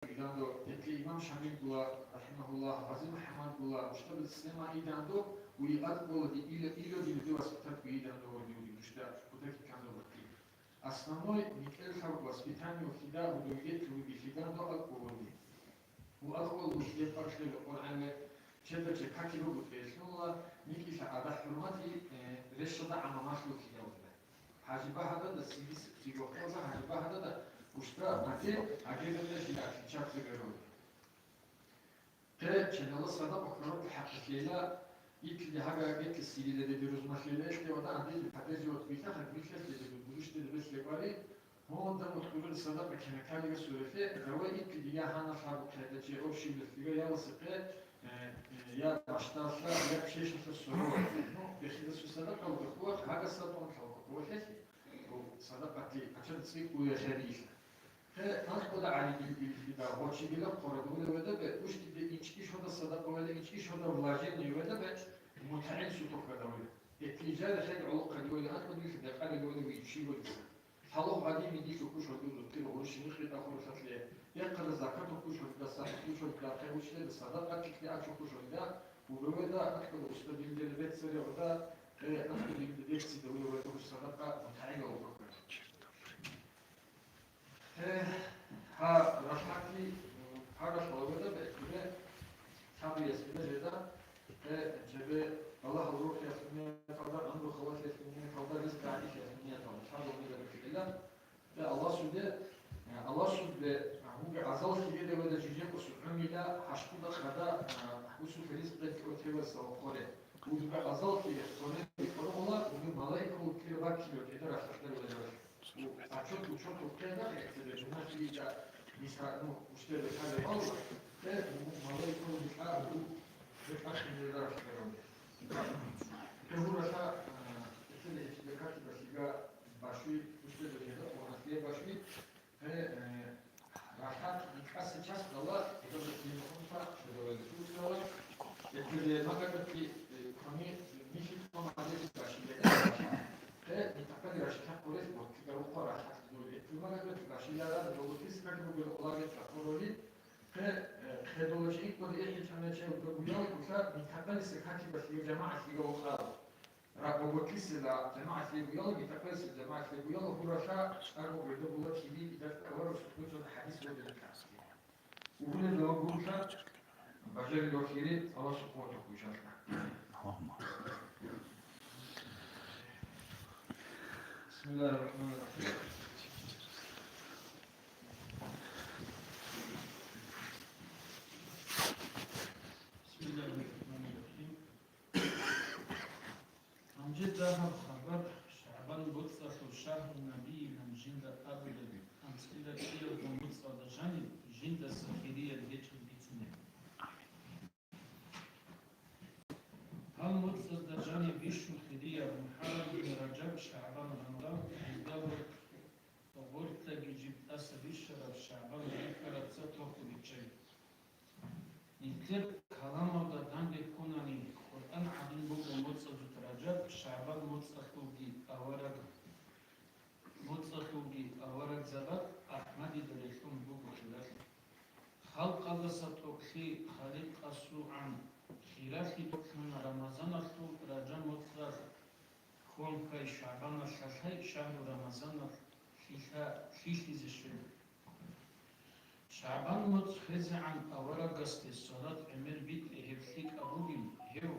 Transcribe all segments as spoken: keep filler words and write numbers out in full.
идандо, гьебги имам Шамилгула, рахимагьуллагь, Гъази МухӀаммадгула, муштабил система идандо, уй акӀ болаги ила, ила динги воспитатги идандо гьорни уги нушда, кутаки кандо вакки. Основной никӀел лъаб воспитание хида, удуйгетлъуги хидандо акӀ болаги. Ва акӀ болаги гьеб акълъи рекъон гӀеле, чеда-че каки ругутӀелъула, никӀила гӀада-хӀурмати, э, рещада гӀамамалъул хидавуда. ХӀажибагьадада сигис-, сигохъоса ХӀажибагьадада гушда гьаде агезабда жил отличаться берун. Гье, чедала садакъа ккараб хӀакъалъила, итлъи гьага-гьагетлъи сирила деде рузмалъила, эшли вада гьадезе падезе ватбилъа, хадбилъа деде бузущ деде бес лекъари, гьунда мутӀкӀурил садакъа кенекалига сурелъе, гаве итлъи дига гьана лъабухъеда че общий лъига яласехъе, э, э, я бащдалъа, я чешалъа сурелъе. Ну, бехидасу садакъа вугахъуа, гьагаса тӀонлъа вугахъуа лъелъи, садакъати гьачам цӀикӀкӀуя хӀерийилъа. Гье, анкъуда гӀали билбиллъидал, гъочи билеб хъурадулев ведабе, ушкиде ичӀи шода садакъа вела, ичӀи шода вложение ведабе, мутагӀил сутухъадаве. Эти ижара хед гӀолохъади вела, анкъудилъи декъарил вела вичи вела. Лъалухъ гӀадин мидилъу кушал дузу тир гъурущи михъи тӀахурулъалъе, яхъала закату кушал даса, кушал дахъе учледа садакъа кикде ачу кушал да, угаведа анкъуда устадилдел беццаре гӀуда, гье, анкъудилде беццида вела вела садакъа мутагӀил гӀолохъади. Гье, гьа, ралъаки, гьа, ралъ гьавада бехъуре, лъабиясда жеда, гье, жебе балагьал рухӀиялъул нияталда, гӀумру халалъиялъул нияталда, ризкъ гӀадилъиялъул нияталда, лъабал мегадухъила. Гье, Аллагьсуде, Аллагьсуде, гьуги гӀазал хиреда вада жижекъусу гӀумила, хӀашкуда хада, гьусул ризкъ бекӀо тевасал хоре. Уги гӀазал хире, хоре бикъоргъула, уги малаикал кире баккиро кӀеда рахъалъа вада. Отчет, учет рукъеда, хӀехьеде журналиста, миса-, ну, уште бекале гьавула, те малаикал бикьа, бу-, бекӀахъине рахъ берони. Те гьуралъа, а, эцеле эчедекати басига башуй, уште бекеда, гьуралъе башуй, те, э, рахат икъасе час дала, эдаб дин хунта, шудове душула, эцеле магадати, э, кроме михи ком адес башиле. Гье, мутакъали рашилъа къурес борцӀида рухъа рахъалъ дол гьечӀо магадат рашиларал долутис как бугел олаге цӀакъуроли, гье, э, хедолачи икъоди эхӀичӀаначи угабуял гуша мутакъалиса какибалъе жамагӀалъига вукъал. Рагъ ботлъисела жамагӀалъе буял, мутакъалиса жамагӀалъе буял, гьуралъа чӀаго гӀодобула кири идал аварус хъучӀал хӀадис водилан. Угулел гьаб гурла бажарил вахири Аллагьасул къуваталъ бучӀалда. اللهم. بسم الله الرحمن الرحيم. بسم الله الرحمن الرحيم. Гьанже дагьаб хабар, ШагӀбан моцӀалъул шагьру набийилан жинда абулеб, анцӀила кӀиябго моцӀалда жаниб жиндаса хирияб гьечӀеб бицунеб. Гьал моцӀазда жаниб бищун хирияб МухӀаррам, Ражаб, ШагӀбан, Рамадан, гьелда гъоркьаги жиб тӀаса бищараб ШагӀбан бихьараб цо тоху биччай. Нилъер каламалда данде ккунани, Къуръан гӀадин буго моцӀазул Ражаб, ШагӀбан моцӀалъулги авараг, моцӀалъулги аварагзабаз АхӀмадида релълъун буго хиралъи. Халкъалдаса тӀокӀлъи Халикъасулган хиралъи тӀокӀлъана Рамазаналъул Ражаб моцӀалъ. Хонкай ШагӀбаналъ лъалъай шагьру Рамазаналъ лъилъа-, лъилъизе щвела. ШагӀбан моцӀ хвезегӀан аварагасде салат гӀемер битӀи гьеб лъикӀаб бугин, гьев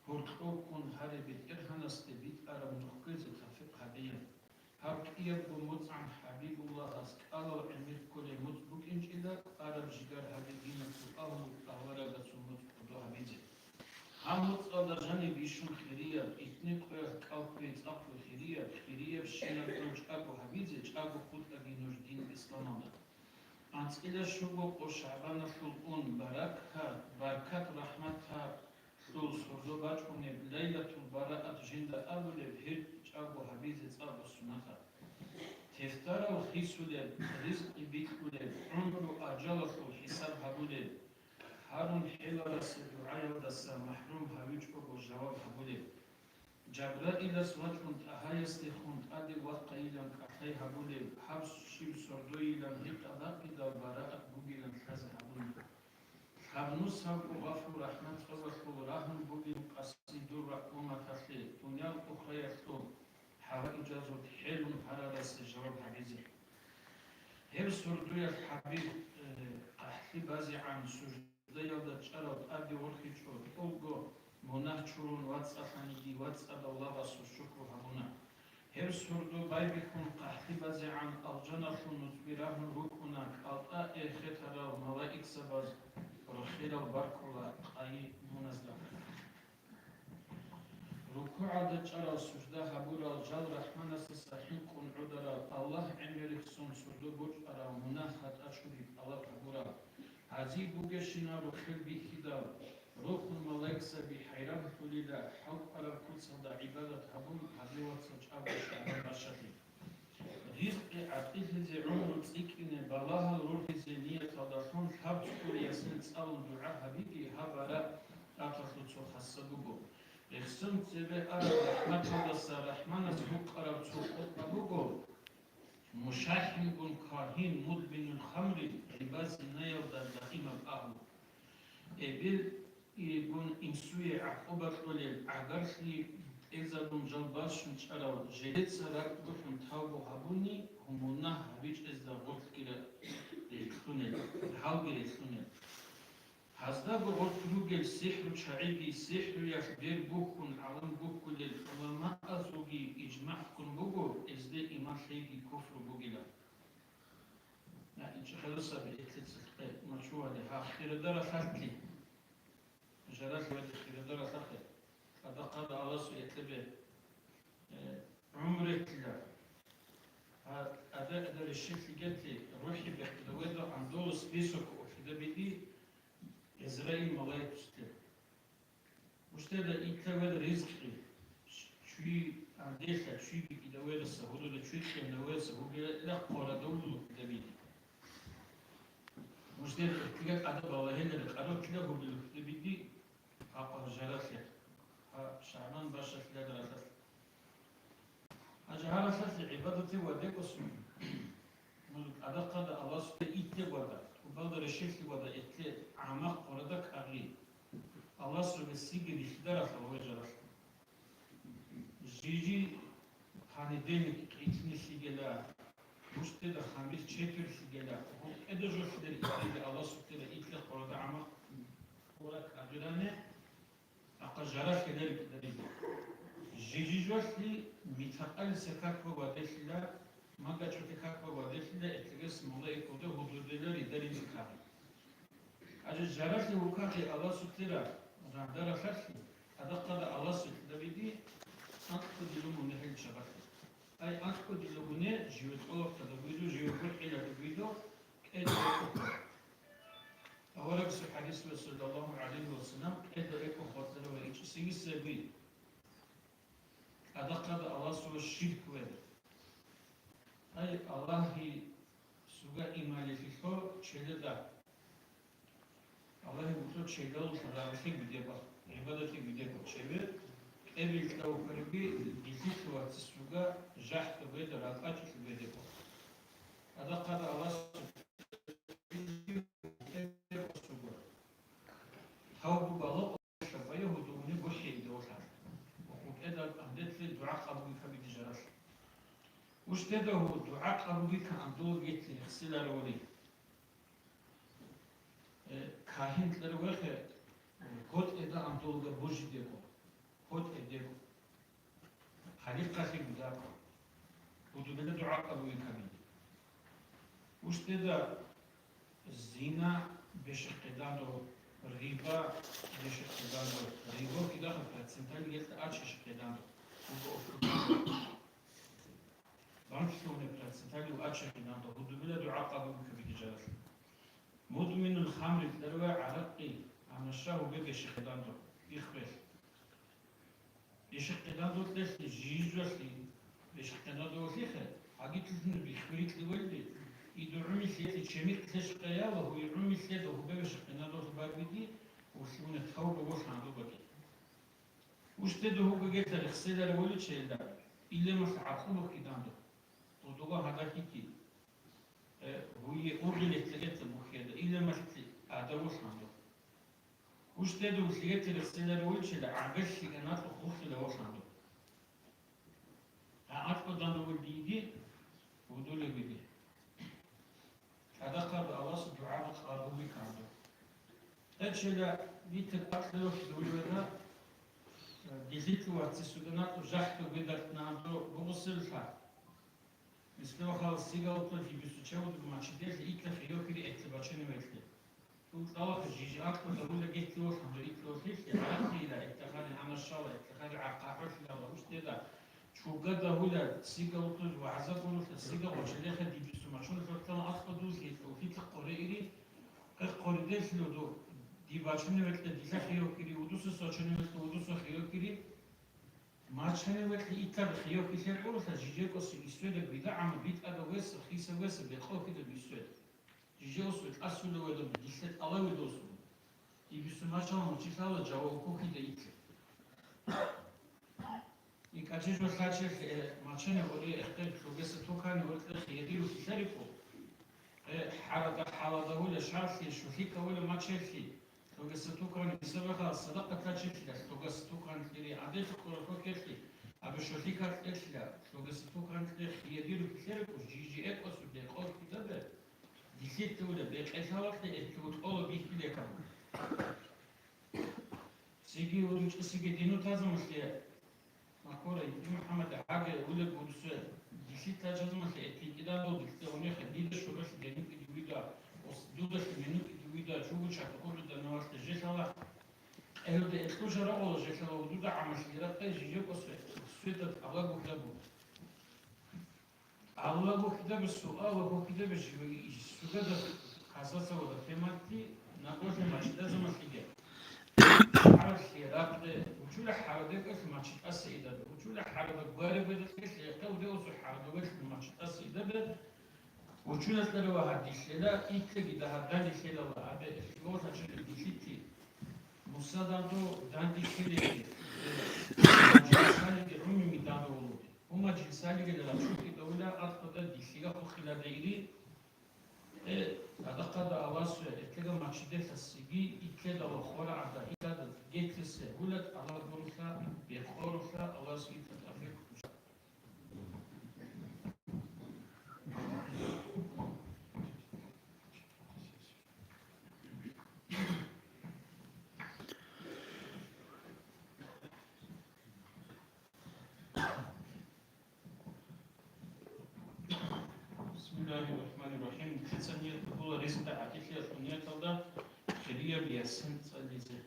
гьоркьовккун гьари БетӀергьанасде битӀараб нух ккезе тавфикъ гьабеян. Гьаб кӀиябго моцӀан ХӀабибуллагьас кӀалал гӀемер кколеб моцӀ букӀинчӀила, араб жигар гьабе диналъул агьлу аварагасул моцӀ кӀодо гьабизе. Гьаб моцӀалда жаниб бищун хирияб, итни къоялъ кӀал кквей цӀакъго хирияб, хириябщинаб дол чӀаго гьабизе, чӀаго хутӀаги нуж дин исламалда. АнцӀила щуго къо ШагӀбаналъул ун, баракат, баркат-рахӀматалъул сордо бачӀунеб Лайлатул Бараат жинда абулеб, гьеб чӀаго гьабизе цӀакъго суннатаб. Тефтарал хисулеб, ризкъи бикьулеб, гӀумру-ажалалъул хӀисаб гьабулеб, гьарун хӀеларасе дугӀаялдаса махӀрум гьавичӀого жаваб гьабулеб. Жабраилас вачӀун тӀагьаясдехун тӀаде вахъайилан кӀалъай гьабулеб, гьаб щиб сордойилан гьикъа бакъидал бараат бугилан лъазе гьабуна. Лъабнусабго гъафу-рахӀмат цӀобалъул рагьун бугин къаси дур рахӀмуматалъе, дуниял-ухраялъул хӀаваижазул хӀелун гьарарасе жаваб гьабизе. Гьеб сордоялъ гьабиб, э, къахӀлъи базегӀан суждаялда чӀарав тӀаде ворхичӀо, тӀолго мунагь чурун вацӀцӀалъаниги вацӀцӀадав лагъасул шукру гьабуна. Гьеб сордо байбихьун къахӀлъи базегӀан алжаналъул нуцӀби рагьун рукӀуна кӀалтӀа эхетарал малаикзабаз рохелал баркула къайи муназда. РукугӀалда чӀарал, сужда гьабурал, жал РахӀманасдаса хӀинкъун гӀударал, Аллагь гӀемерихъ сон сордо бучӀарал, мунагь-хатӀа чури тӀалаб гьабурал, гьазие бугебщинаб рохел бихьидал, рохун малаикзаби хӀайранлъулила, хӀалкӀвараб куцалда гӀибадат гьабун, гьабе вацал чӀаго ШагӀбан бащалъи. Ризкъи гӀатӀилъизе, гӀумру цӀикӀкӀине, балагьал рургьизе нияталдалъун лъабцӀул Ясин цӀалун дугӀа гьабиги, гьаб барааталъул цо хасса буго. Рехсон цебе араб рахӀматалдаса РахӀманас гьукъараб цо къотӀа буго: «МушаххӀингун кагьин, мудминул хамри, гъибаз-зинаялда даимаб агьлу». Эбел-инсуе гӀакъуба кьолел, гӀагарлъи тӀезабун жал бащун чӀарав жидеца ракӀ бухӀун тавбу гьабуни, гьумунагь гьабичӀезда гъорлъги релълъунел, гьалги релълъунел. Гьаздаго гъорлъ ругел сихӀру чагӀиги, сихӀруялъ бер бухьун гӀалам буккулел гӀуламаазулги ижмагӀ ккун буго, гьезде иман лъейги куфру бугилан. Я, инчӀехъе росаби, этлъи цӀикъе мачували, гьа, хирада ралъалъи. Жаралъ ваги хирада ралъахъе. КӀадахъада Аллагьасул этлъебе, э, гӀумру этлъила. Гьа, кӀада-кӀада рещелъи гьетлъи, рухӀи бехъидаведа андолу список улъида биди Израил малаикусте. Муштеда итлъавел ризкъи, чуй анделъа, чуй бикӀидавеласа, гьудуда чуй кьенавеласа, гьугила къорадавлу кьидабиги. Муштеда итлъига кӀада балагьенара, къарав кила гьугила кьидабиги, гьа къваржаралъе, гьа ШагӀбан бащалъ лъадаралъалъ. Гьанже гьаралъалъе гӀибадатги вадекӀосун, мун кӀадахъада Аллагьасде итлъи вада, тӀубалда рещелъи вада этлъе гӀамах къорада кагъи. Аллагьас ругесиги рихьидаралъа ва вежаралъа. Жижи понедельник къитнилъигела, муштеда хамир четверлъигела, гьукъеда жолъидер итлъиги Аллагьас ругеда итлъе къорада гӀамах къора кагъиране, Ахъа жара хилел кидаризе. Жижижалъи митакъалиса какба ваделъила, магачӀути какба ваделъила, этлъегес малаикалда гьудудила ридаризе ккани. Гьанже жаралъи вукахъи Аллагьасулъира рагьдаралъалъи, гьадахъада Аллагьасулъ Давиди анкьго дилугьун гьел чагъалъи. Ай анкьго дилугьуне живе тӀолохъадаб виду, живе гурхӀиладаб виду, кӀел Аварагасул хӀадис ва саллаллагьу гӀалайгьи ва саллам, кьеда экӀухъ ватӀара ва ичӀисигисаби. КӀадахъада Аллагьасул ширк ве. Ай Аллагьи суга ималилъилъо челеда. Аллагьи гутлъо челдалулъа рагълъи гудебал, гӀибадатли гудебал чеве, кьебилкьав хвериби, дилъилъ ваци суга жахӀ тугеда, ракӀачӀлъи гудебал. КӀадахъада Аллагьасул Тавбу балагьулъа баягьудугьуни гурхӀи идавлъа. Ва хутӀеда андетлъи дугӀа къабулги кабиги жаралъа. Устедагьу дугӀа къабулги кан андулагетлъи рехсиларавали. Э, кагьин кьер вехе, э, гьотӀеда андулга бужидего, гьотӀедего. Гьалихъалъи гудакъа. Гьудумила дугӀа къабулин кабине. Устеда зина бешихъедандо, риба бешихъедандо, риба кидаха процентали гьелъа ачешихъедандо. Банкилъугьуни процентали ачехъедандо, гьудумила дугӀа къабулин кабине жаралъ. Мудминул хамри дарва гӀаракъи, амаша гьубе бешихъедандо, ихбел. Бешихъинадулъелъи жижалъи, бешихъинадуллъихъе, гьагитилъун бихьбирикьи валли, идугӀумилъи чемикълъе шкъаяла, гьуигӀумилъеда гьубе бешихъинадулъи барбиги, уллуне тавба болъан дубаги. Устеда гьугегетда рехселаревали чейилда, илемалъ гӀакълу бухъиданду, гъудуга гьадахьики, э, гьуе ургъилетта гетта бухъеда, илемалъ адавулъанду. Устеда улъигетда рехселаревали чейилда, гӀагарлъи гьанакьу хухила волъанду. ГӀакълу данду вугиги, гьудулеб буги. Цадахъаб Аллагьас дугӀаба къабул биканду. Гьечила битӀа къакълъулъ дулевана, дилъилъ ваци суданатӀу жахӀду гведартнанду бугъусилха. Мислевахал сигалутал жибисучевуд мачиделъ итла хиёхири этлъи бачани векьи. ТӀутӀалахъе жижи акъуда гьула гьетлъи волъанду итлъи волъилъи, гьарахъила, эттахъали гьанашала, эттахъали гӀахъахӀолъилала устеда, чугада гьула, сигалутуз вагӀза гурулъа, сига гъочалеха дибису мачун лъортала аскъудулъи, лъулъи къоре ири, къе къориделъи луду, дибачуни векьа дилъа хиёкири, удуса сочуни векьа удуса хиёкири, мачани векьа итар хиёкилъе гурулъа, жижекӀоси исведа гвида гӀама битӀада веса, хиса веса, бекъохида бисведа. Жижеусул тӀасулевали дилъе тӀалавидосун. Дибису мачалан мучилъала жаваб кухида итлъи. ИкӀачи жо лъачелъи, э, мачане гъури эхтер лъугеса тукани гъури кьехи гьедиру хилъарикӀу. Э, хӀарада хӀаладавула шархи, шулъикавула мачелъи, лъугеса тукани бисабаха садакъа лъачелъила, лъугеса тукани лъири гӀадел къурахъо кьелъи, абе шулъикар кьелъила, лъугеса тукани кьехи гьедиру хилъарикӀу, жижи экӀосу бекъор хидабе. Дилъитаула бекъелъалахъе эттугъ тӀола бихьилехъан. Циги уручӀисиги дину тазамулъе, Маккура, МухӀаммад гьаги улеб гурусве, дилъи тазамулъе эттин кӀида дол дилъе унехъе, дида шуралъи денукӀиги вида, ос-, дудалъи менукӀиги вида, чугу чакъурида навалъе желъала, къелде экьлъужа рагъула желъала удуда гӀамалъи ракъе жижекӀосве, света тӀалабухъ буго. Аллагь вухьидаб суал ва вухьидаб жив-, сугада касаса ва тематти накъулъи мачидаза малъиге. ХӀаралъи ракъе, учула хӀарадекӀалъ мачитӀаса идада, учула хӀарада гваригведалъе лъехъе удеусу хӀарадавелъ мачитӀаса идада, учула кьарава гьадилъела, итлаги дагьаб данилъелала абе лъолъачӀел дилъити. Мусаданго дандихъилеги, э, гӀумуми данде волуди. Гьума жинсалигел рачунги довила, атӀуда дилъига хухилада ири, э, цадахъада авасуя, этлъега мачиделъасиги, итлъедала хора гӀада, илада гетлъисе гьула тӀалаб гурулъа, бекъорулъа, авас итла тӀабигъ. بسم الله الرحمن الرحيم. Лъица ният бугула ризкъи гӀадиллъиялъул нияталда хирияб Ясин цӀализе.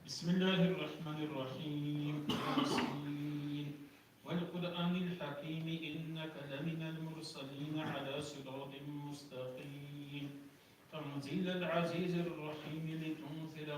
بسم الله الرحمن الرحيم. يس. والقرآن الحكيم إنك لمن المرسلين على صراط مستقيم. تنزيل العزيز الرحيم لتنذر